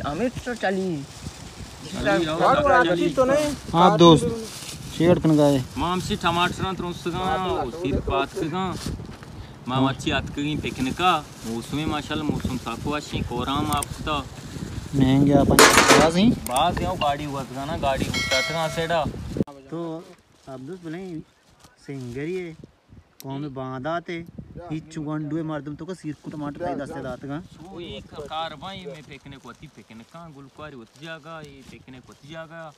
ہمیں تو چلی۔ ہاں دوست، شیئر کنگا ہے۔ ما ہمشی ٹماٹراں ترسگاں، او سیر پاتکگاں۔ ما مرچی اتکگیں پکنکا، موسم ماشاءاللہ، موسم سک وشیں، کورام آپ کتا۔ مہنگے آپ باز ہیں۔ باز ہیں، گاڑی وزگانا، گاڑی اٹھاتگاں سیڈا۔ تو عبدالس بلیں سنگری ہے، قوم باندات ہے، ہیچ گونڈو مردم تو کا سیر کو ٹماٹر تئی دستے داتگاں۔ کوئی کار بھائی میں پکنک وتی پکنکاں، گلکاری وتی جاگا، یہ پکنک وتی جاگا۔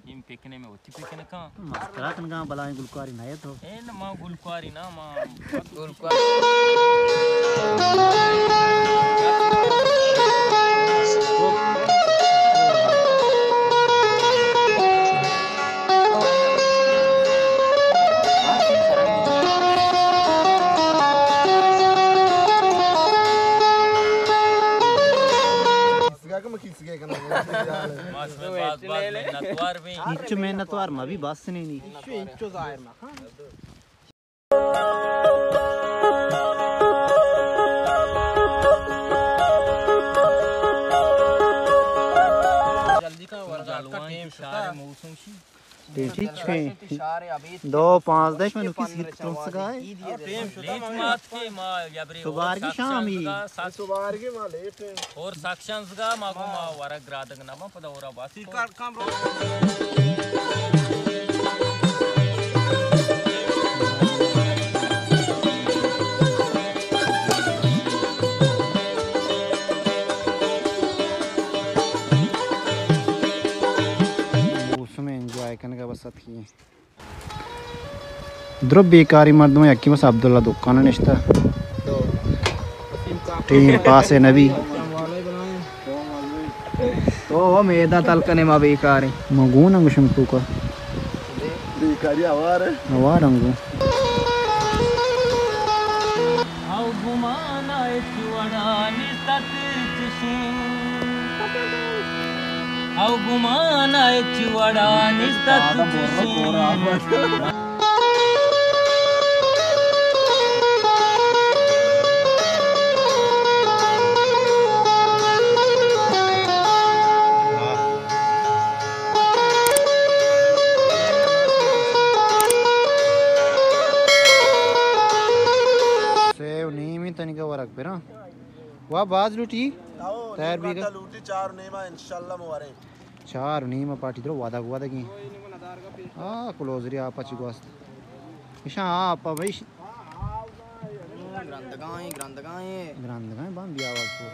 ایم پکنک میں وتی پکنکاں۔ مسترا کنگاں بلائیں گلکاری نہ تو۔ اے نہ ما گلکاری نہ ما گلکاری۔ ما شمئے باز باز منتوار بیں۔ ہچ منتوار ما بھی بس نہیں نی۔ ہچو، ہچو ظاہر ما۔ جلدی کن، ورگا ٹیم شتا۔ ٹیم شتا۔ دو پانزدہ شمن کی سیر ترسگا ہے۔ لیٹ مات کے ما یبرے سبارگی شامی۔ سبارگی ما لیٹ ہیں۔ اور ساکشان زگا ما گو ما ورگ گرادگ نہ باں، پدا اورا بات۔ موسم انجوائے کنگا بس اتکی۔ درو بیکاری مردم یکی بس عبداللہ دکان نشتہ۔ ٹیم پاس نبی۔ تو وہ میدان تل کنے ما بیکاری۔ ما گون گوشم تو کا۔ بیکاری آوار ہے۔ آوار ہم گون۔ او گمان ء ہچ وڑا نیست ات چشیں۔ او گمان ء ہچ وڑا نیست ات چشیں۔ سے و نیم تنیگا ورگ پراں۔ وا باز لوٹی؟ او، تیار نیم بیگا۔ گھنٹہ لوٹی، چار و نیما انشاءاللہ موریں۔ چار و نیما پارٹی درو وعدہ گوادگی۔ آ، کلوزری آپ اچ گوست۔ ایشاں آپ بھائی۔ گرندگائیں، گرندگائیں۔ گرندگائیں بان بیا آواز کو۔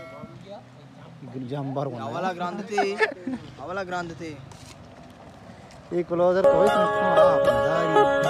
جمبر ہونا۔ اولا گرند تے، اولا گرند تے۔ یہ کلوزر کوئی سمجھتا آپ نہ۔